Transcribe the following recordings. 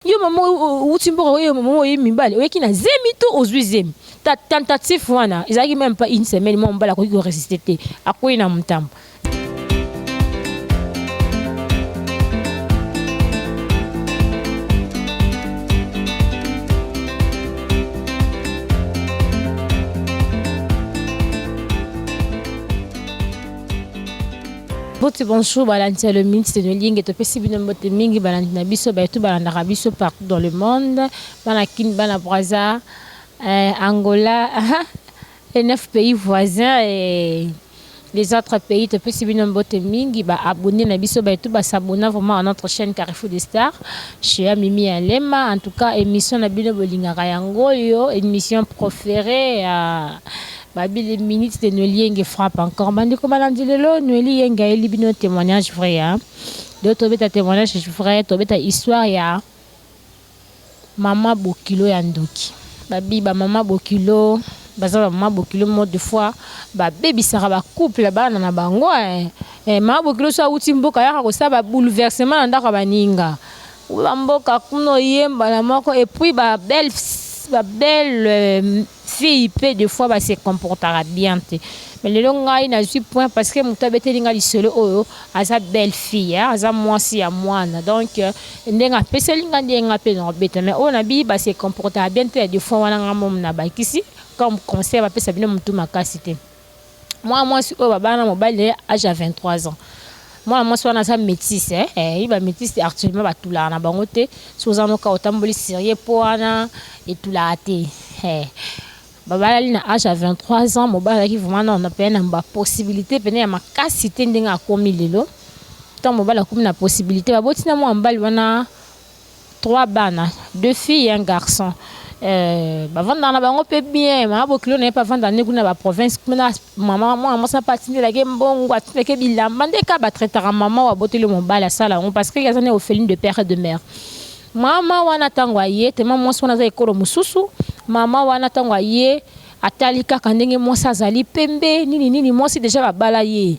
Yo mama owuti mboka oye mama oye mibali oyeki na zemi to ozui zemi ta tentative wana ezalaki meme pas une semaine mwa mobali akoki ko resister te akweyi na mutambo. Mbote bonjour balandi ya le minute de Nolinge topesi bino mbote mingi balandi na biso baye tout balandaka biso partout dans le monde bana kin bana Brazza eh, Angola les 9 pays voisins et les autres pays topesi bino mbote mingi ba abonné na biso baye tout ba s'abonna vraiment à notre chaîne Carrefour des Stars chez Mimi Alema en tout cas émission na bino bolingaka yango oyo émission préférée ya Babi les minutes de Noeli Yenge frappe encore. Bandeko balandi lelo Noeli Yenge ayeli bino témoignage vrai hein. Lelo tobeta témoignage vrai, tobeta histoire ya mama bokilo ya ndoki. Babi ba mama bokilo baza ba mama bokilo mo de fois babebisaka ba couple bana na bango eh. Eh, mama bokilo so awuti mboka ayaka kosala ba bouleversement na ndako ya baninga. Ba mboka kuna oye mbala moko et puis ba belle ba belle fille pe de fois ba se comportaka bien te mais lelo ngai nazui point parce que mutu abeteli ngai lisolo oyo aza belle fille hein, aza mwasi ya mwana donc ndenge apeseli ngai ndenge ngai pe nakobeta mais oyo nabi ba se comportaka bien te ya de fois wana ngai momu nabakisi comme conseil bapesa bino mutu makasi te. Mwana mwasi oyo babala na mobali na ye age ya 23 ans. Mwana mwasi wana aza metisse eh, eh ba metisse actuellement batulaka na bango te. Soki oza noka otamboli serieux po wana etulaka te. Eh. Babalali na age ya 23 ans, mobali azalaki vraiment na na pene na ba possibilité pene ya makasi te ndenge akomi lelo. Tango mobali akomi na possibilité, baboti na mwana mobali wana Trois bana, deux filles et un garçon. Euh, bavandaka na bango mpe bien mama bokilo na ye mpe avanda nde kuna ba province kuna mama mwana mwasi mpe atindelaki ye mbongo atindelaki ye bilamba nde kaka batraitaka mama oyo aboteli mobali asala yango parce que aza nde orpheline de père et de mère mama wana ntango aye tema mwasi wana aza ekolo mosusu mama wana ntango aye atali kaka ndenge mwasi azali pembe nini nini mwasi deja babala ye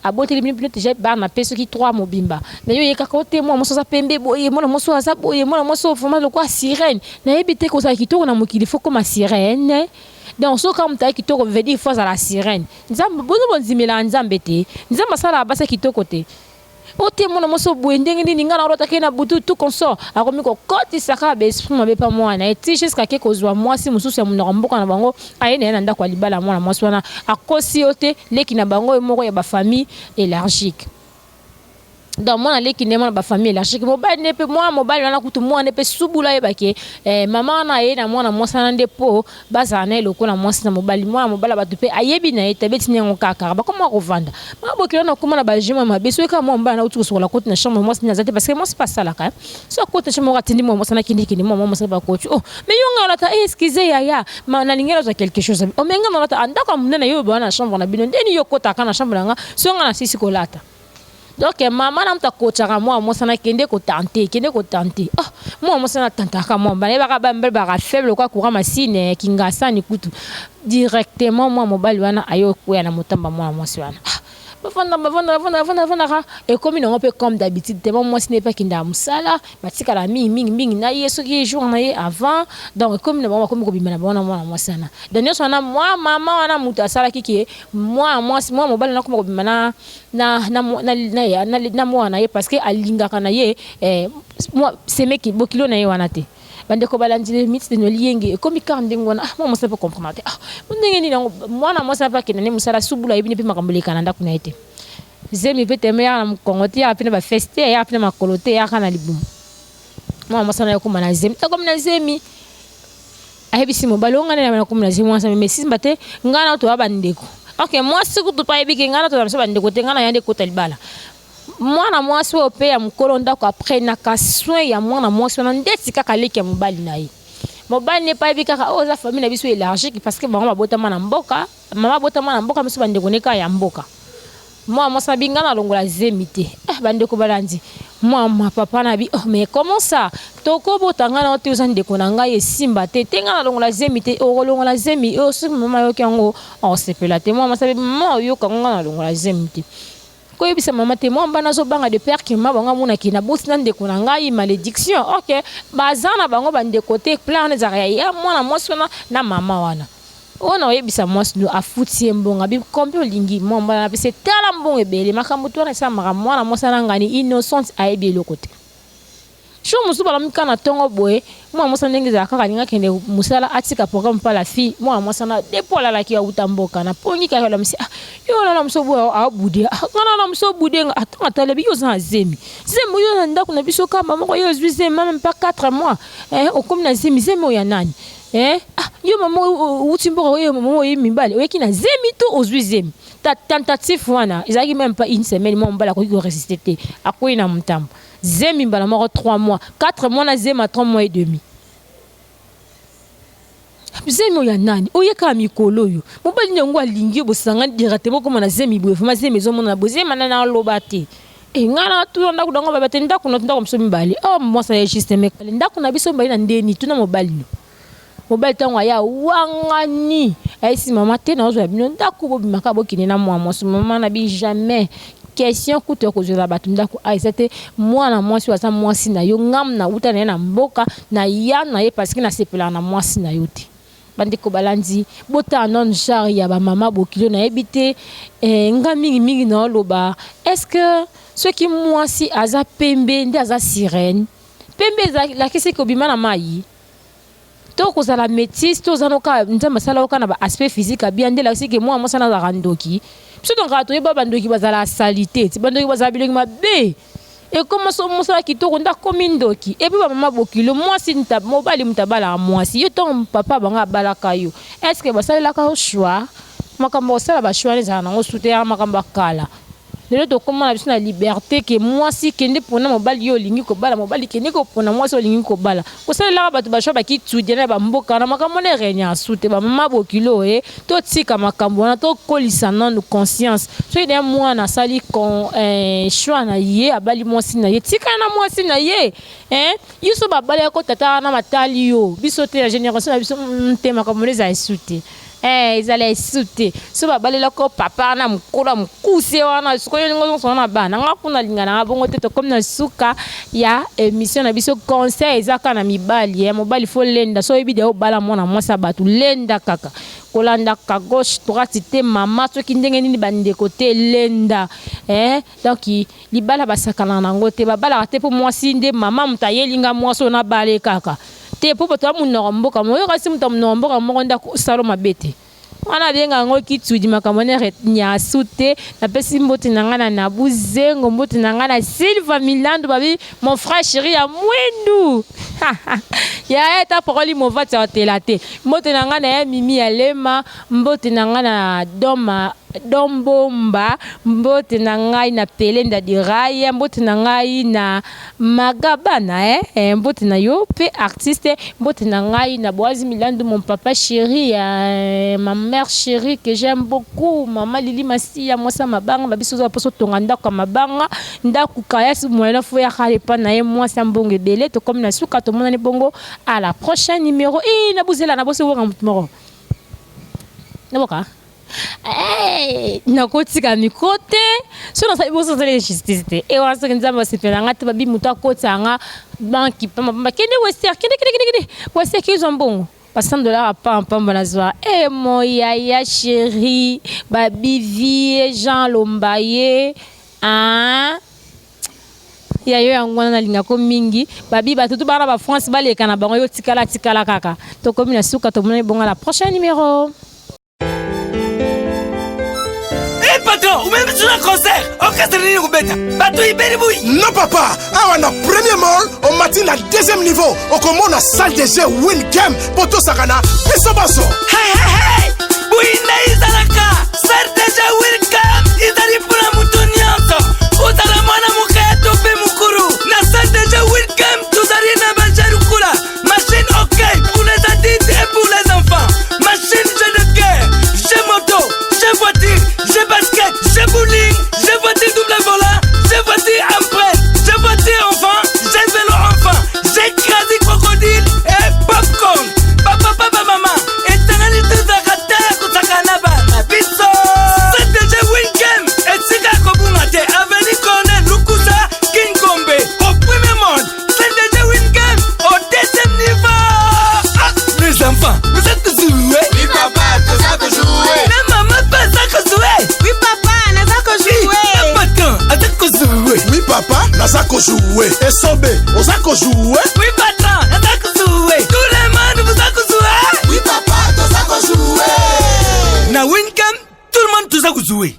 Aboteli bino bino dejà bana pe soki 3 mobimba mais yo oye kaka ote mwana mwasi aza pembe boye mwana mwasi oyo aza boye mwana mwasi oyo vraiment lokola sirène nayebi te kozala kitoko na mokili faut okoma sirène donc soki kaka moto aza kitoko veut dire faut azala sirène nzambe bino bondimelaka nzambe te nzambe asalaka basi ya kitoko te ote mwana mwasi oyo boye ndenge nini ngai naolotaka ye na butu tout consort akomi kokotisa kaka ba esprit mabe pa mwana na ye ti jusqu'à ke kozwa mwasi mosusu ya monoko mboka na bango aye na ye na ndako ya libala ya mwana mwasi wana akosi yo te leki na bango ye moko ya ba famille elargique donc mwana leki nde mwana ba famille elargique mobali nde mpe mwana mobali wana kutu mwana nde mpe subula ayeba ke eh, mama wana aye na mwana mwasi wana nde mpo bazala na ye lokola mwasi na mobali mwana mobali ya bato mpe ayebi na ye te abeti na yango kaka bakoma kovanda mama bokilo wana akoma na ba jeu mabe soki kaka mwana mobali nauti kosokola koti na chambre mwasi nde aza te parce que mwasi mpe asalaka So akota chambre moko atindi mwa mwasi na kindi kindi mwa mwasi ba coach. Oh, mais yo nga olata eh, excusez yaya, ma na lingi nazwa quelque chose. Oh, mais nga nalata ndako ya munene yo ba na chambre na bino. Ndeni yo kota ka na chambre na nga, so nga na sisi kolata. Donc mama na mutu akochaka mwa mwasi na kende ko tenter, kende ko tenter. Oh, mwa mwasi na tentaka mwa mobali baka ba mbele baka faible kwa courant machine kingasani kutu. Directement mwa mobali wana ayo kwea na motamba mwa mwasi wana. Ah, Bafanda bafanda bafanda bafanda bafandaka ekomi nango mpe comme d'habitude tellement mwasi na ye mpe akendaka mosala batikala mingi mingi mingi na ye soki jour na ye avant donc ekomi na bango bakomi kobima na bango na mwana mwasi wana donc nyonso wana mwa mama wana moto asalaki ke mwa mwasi mwa mobali wana akoma kobima na na na na na, na, na mwana na ye parce que alingaka na ye eh, mwa semeki bokilo na ye wana te Bandeko balandi le mythe de Noël Yenge ekomi kaka ndenge wana ah mwana mwasi ape comprendre te ah ndenge nini yango mwana mwasi ape akenda nde mosala subula ayebi ne mpe makambo eleka na ndako na ye te zemi mpe teme yaka na mokongo te yaka mpe na bafese te yaka mpe na makolo te yaka na libumu mwana mwasi wana akoma na zemi akomi na zemi ayebisi mobali o ngai nde nakomi na zemi mwasi mais simba te ngai na toya bandeko ok mwasi kutu mpe ayebi ke ngai na toza biso bandeko te ngai na ya nde ekota libala Mwana mwasi oyo pe ya mukolo ndaku a prenaka soin ya mwana mwasi wana ndeti kaka leki ya mobali na ye. Mobali ne pe ayebi kaka oyo eza famille na biso elargique parce que bango babotama na mboka, mama abotama na mboka biso ba ndeko ne kaka ya mboka. Mwana mwasi alobi nga nalongola zemi te. Eh ba ndeko balandi mwa papa na bi oh mais comment ça tokobota nga na yo te oza ndeko na ngai esimba te te nga nalongola zemi te okolongola zemi oyo soki mama ayoki yango akosepela te. Mwana mwasi alobi mama oyoka yango nga nalongola zemi te. Koyebisa mama te, mwa mbana azobanga de peur que mama bango amonaki naboti na ndeko na ngai, malédiction. Ok, baza na bango bandeko te. Plan wana ezalaka ya mwana mwasi wana na mama wana. Oyo na oyebisa mwasi no, afuti ye mbongo, abi combien olingi. Mwa mbana apesi, tala mbongo ebele. Makambo to wana esalamaka. Mwana mwasi ana ngani, innocente, ayebi eloko te. Jour mosusu balamika na ntongo boye, mwana mwasi ndenge ezala kaka, alingi akende mosala, atika programme pa la fille. Mwana mwasi wana, depuis alalaki, auta mboka na pongi kaka, alamisi: "Ah, yo nana moso boye aobude nga, nana moso obude nga." Atango atalebi: "Yo oza na zemi, zemi oyo na ndako na biso kamba moko, yo ozwi zemi même pas 4 mois, okomi na zemi. Zemi oyo ya nani? Ah, yo mama outi mboka oyo, mama oyebi mibale, oyeki na zemi to ozwi zemi?" Tentative wana ezalaki même pas une semaine, mwa mobali akoki korésister te, akwei na motambo, zemi mbala moko, 3 mois, 4 mois na zemi ya 3 mois et demi. "Zemi oyo ya nani? Oyekaka mikolo oyo, mobali yango alingi yo, bosangani directement, okoma na zemi boye. Vraiment, zemi ezomonana boye, zemi nani?" Aloba te. E ngai na tuna ndako nango, baba te, ndako na ndako biso mibale. Oh, mwasi ya juste me ndako na biso mibale na ndeni. Tuna mobali no. Mobali ntango aya wangani, ayesi mama te: "Nazozwa bino ndako, bobimaka, bokende na mwa mwasi." Mama na bi: "Jamais question kutu ya kozwela bato ndako a eza te. Mwana mwasi oyo aza mwasi na yo, ngamu nauta na ye na mboka na ya na ye, parce que nasepelaka na mwasi na yo te." Bandeko balandi, botala nano genre ya bamama bokilo. Nayebi te, nga mingimingi naoloba: est ce que soki mwasi aza pembe nde aza sirène? Pembe ezalakisi kobima na mai to kozala métisse to oza noka. Nzambe asala oka na baaspect physique abia nde elakisi ke mwana mwasi wana azalaka ndoki. Biso tonkaka toyeba bandoki bazala saleté ti, bandoki bazala bilongi mabe. Ekoma so mosala kitoko nde akomi ndoki. Et puis bamama bokilo, mwasi, mobali moto abalaka mwasi, yo ntongo papa bango abalaka yo, est-ce basalelaka yo choix? Makambo kosala bachoix wana ezala nango su te, yaka makambo ya kala. Lelo tokóma na biso na liberté ke mwasi kende mpona mobali yo olingi kobala, mobali kende kopona mwasi olingi kobala. Kosalelaka bato bachoix bakitudia na bamboka na makambo wana erenya asu te. Bamama bokilo, e totika makambo wana, tokolisa nanu conscience. Soki deya mwana asali choix na ye, abali mwasi na ye, tikana na mwasi na ye. Yo so babali yako, tata wana matali yo. Biso te, na génération na biso te, makambo wana ezala esu te. Ezala esu te. So babalelako papa na mokolo ya mokuse wana, sikoyo olingo ozonga na bana nga kuna, alinga nanga bongo te. Tokomi na suka ya émission na biso. Conseil eza kaka na mibali ya mobali: faut lenda. So oyebi deya obala mwana mwasi ya bato, lenda kaka, kolandaka gauche droite te, mama soki ndenge nini, bandeko te, lenda. Donc libala basakana nango te, babalaka te mpo mwasi nde mama moto ayelinga mwasi oyo nabale kaka te, mpo bato ya monoko mboka moyoka si moto ya monoko mboka moko nde akosala mabe te. Wana abenga yango kitudi, makambo nere nyasu te. Napesi mbote na ngai na Nabu Zengo, mbote na ngai na Silva Milando, babi mon frère chéri ya mwindu ya eta paroli movati ya otela te. Mbote na ngai na ye Mimi ya Lema, mbote na ngai na Doma Dombomba, mbote na ngai na Pelenda Diraya, mbote na ngai na Magabana, mbote na yo mpe artiste, mbote na ngai na Boazi Milandu, mon papa chéri, ma mère chérie que j'aime beaucoup, mama Lili Masiya, mwasi ya mabanga. Babiso oza mposo otonga ndako ya mabanga, ndako kayasi moyena fo yaka epa na ye, mwasi ya mbongo ebele. Tokomi na suka, tomonani bongo à la prochaine numéro. I nabuzela na bosi woka motu moko naboka. Hey, nakotika micro te so nasali boso, nasali justice te. E wana soki Nzambe asepela nga te, babi moto akotisa nga banki pambapamba, kende wester, kende kende kende kende wester, kezwa mbongo ba 100 $ apampamba nazwa. E moyaya chéri, babivie Jean Lombaye, ah? Ya yo yango wana nalingako mingi. Babi bato tu bana bafrance baleka na bango, yo tikala tikala kaka. Tokomi na suka, tomonani bongo la prochain numéro. Hey patron, omemi biso na concert, orchestre nini kobeta bato ibeli bui? Non papa, awa na premier mall, omati na deuxième niveau, okomona salle de jeu Win Game mpo tosaka na biso boso. Hey, hey, hey! Bui nde ezalaka salle de jeu Win Game, ezali mpona moto nyonso, ozala mwana moke to mpe mokuru. Na salle de jeu Win Game tozali na bajeux lokola machine OK pour les adultes et pour les enfants, machine jeu de guerre, jeu moto, jeu voiture, jeu basket, jeu bowling, jeu voiture double volant, jeu voiture empreinte, jeu voiture enfant, jeu vélo enfant, jeu Crazy Crocodile et popcorn. Bapapa, bamama, etangani, tozalaka ta ya kosaka na bana biso. Salle de jeu Win Game, esika ya kobunga te. Baza kojouer. Esobe, oza kojouer? Oui patron, naza kojouer. Tout le monde boza kojouer? Oui papa, toza kojouer. Na Win Game, tout le monde toza kojouer.